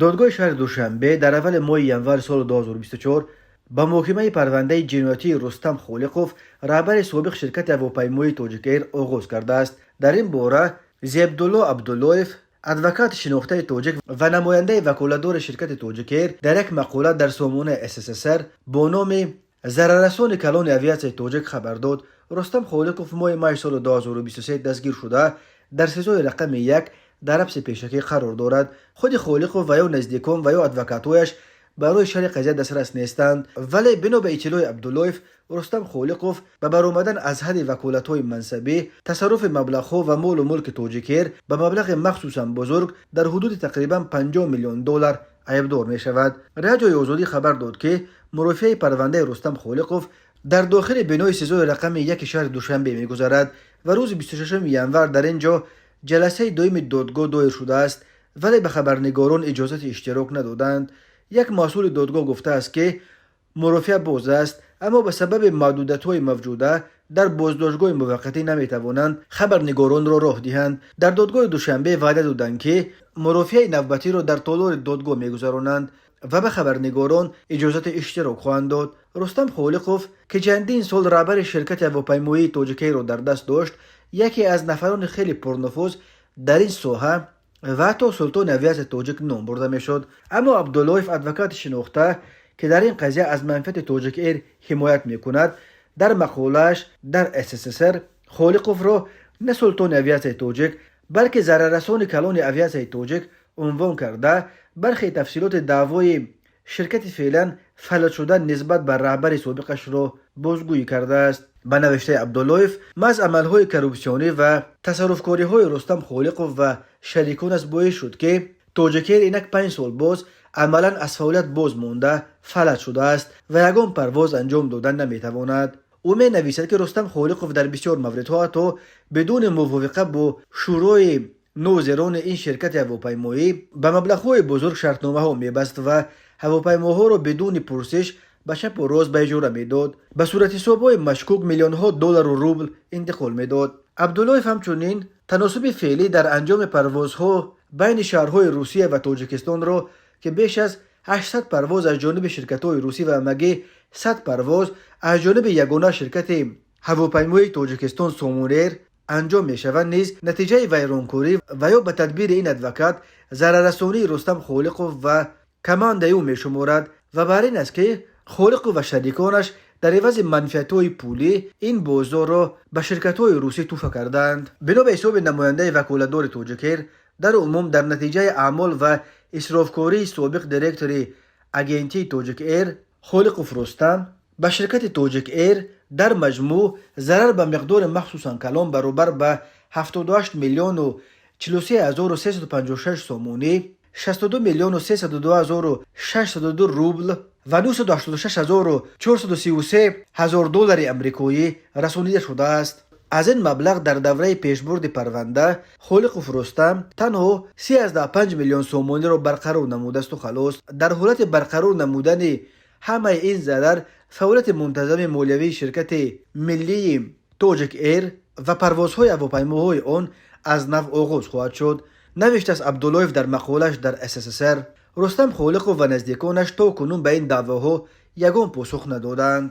Додгоҳи шаҳри Душанбе дар аввали моҳи январи соли 2024 ба муҳокимаи парвандаи ҷиноятии Рустам Холиқов, раҳбари собиқ ширкати ҳавопаймоии «Тоҷикэйр», оғоз кардааст. Дар ин бора Зебдулло Абдуллоев, адвокати шинохтаи тоҷик ва намояндаи ваколатдори ширкати «Тоҷикэйр», дар як мақола дар сомонаи СССР бо номи «Зараррасони калони авиатсияи тоҷик» хабар дод. Рустам Холиқов моҳи май соли 2023 дастгир шуда, дар СИЗОи рақами 1 дар ҳабси пешакӣ қарор дорад. Худи Холиқов ва ё наздикон ва ё адвокатҳояш барои шарҳи қазия дастрас нестанд, вале бино ба иттилои Абдуллоев, Рустам Холиқов ба баромадан аз ҳадди ваколатҳои мансабӣ, тасарруфи маблағҳо ва молу мулки «Тоҷикэр» ба маблағи махсусан бузург дар ҳудуди тақрибан 50 миллион доллар айбдор мешавад. Радиои Озодӣ хабар дод, ки мурофиаи парвандаи Рустам Холиқов дар дохили бинои СИЗОи рақами 1-и шаҳри Душанбе мегузарад ва рӯзи 26 январ дар ин ҷо ҷаласаи доими додгоҳ доир шудааст, вале ба хабарнигорон иҷозати иштирок надоданд. Як масъули додгоҳ гуфтааст, ки мурофиа боз аст, аммо ба сабаби маҳдудиятҳои мавҷуда дар боздоштгоҳи муваққатӣ наметавонанд хабарнигоронро роҳ диҳанд. Дар додгоҳи Душанбе ваъда доданд, ки мурофиаи навбатиро дар толори додгоҳ мегузаронанд ва ба хабарнигорон иҷозати иштирок хоҳанд дод. Рустам Холиқов, ки чандин сол раҳбари ширкати ҳавопаймоии «Тоҷикэйрро» дар даст дошт, яке аз нафарони хеле пурнуфуз дар ин соҳа ва ҳатто султони авиатсияи тоҷик ном бурда мешуд. Аммо Абдуллоев, адвокати шинохта, ки дар ин қазия аз манфиати «Тоҷикэйр» ҳимоят мекунад, дар мақолааш дар СССР Холиқовро на султони авиатсияи тоҷик, балки зараррасони калони авиатсияи тоҷик унвон карда, бархе тафсилоти даъвои ширкати феълан фалаҷшуда нисбат ба раҳбари собиқашро бозгӯӣ кардааст. Ба навиштаи Абдуллоев, маҳз амалҳои коррупсионӣ ва тасарруфкориҳои Рустам Холиқов ва шариконаш боис шуд, ки «Тоҷикэйр» инак 5 сол боз амалан аз фаъолият боз монда, фалаҷ шудааст ва ягон парвоз анҷом додан наметавонад. Ӯ менависад, ки Рустам Холиқов дар бисёр мавридҳо ҳатто бидуни мувофиқа бо шӯрои нозирони ин ширкати ҳавопаймоӣ ба маблағҳои бузург шартномаҳо мебаст ва ҳавопаймоҳоро бидуни пурсиш ба чапу рост ба иҷора медод, ба суратҳисобҳои машкук миллионҳо доллару рубл интиқол медод. Абдуллоев ҳамчунин таносуби феълӣ дар анҷоми парвозҳо байни шаҳрҳои Русия ва Тоҷикистонро, ки беш аз 800 парвоз аз ҷониби ширкатҳои русӣ ва ҳамагӣ 100 парвоз аз ҷониби ягона ширкати ҳавопаймоии Тоҷикистон «Сомонэйр» анҷом мешаванд, низ натиҷаи вайронкорӣ ва ё ба тадбири ин адвокат зараррасонии Рустам Холиқов ва командаи ӯ мешуморад ва бар ин аст, ки Холиқов ва шариконаш дар ивази манфиатҳои пулӣ ин бозорро ба ширкатҳои русӣ тӯҳфа кардаанд. Бино ба ҳисоби намояндаи ваколатдори «Тоҷикэр», дар умум дар натиҷаи аъмол ва исрофкории собиқ директори агентии «Тоҷикэйр» Холиқов Рустам ба ширкати «Тоҷикэйр» дар маҷмӯъ зарар ба миқдори махсусан калон баробар ба 78 миллиону 43 ҳазору 356 сомонӣ, 62 миллиону 302 ҳазору 602 рубл ва 986 ҳазору 433 ҳазор доллари амрикоӣ расонида шудааст. Аз ин маблағ дар давраи пешбурди парванда Холиқов Рустам танҳо 35 миллион сомониро барқарор намудасту халос. Дар ҳолати барқарор намудани ҳамаи ин зарар, фаъолияти мунтазами молиявии ширкати миллии «Тоҷик Эйр» ва парвозҳои ҳавопаймоҳои он аз нав оғоз хоҳад шуд, навиштааст Абдуллоев дар мақолааш дар СССР. Рустам Холиқов ва наздиконаш то кунун ба ин даъвоҳо ягон посух надоданд.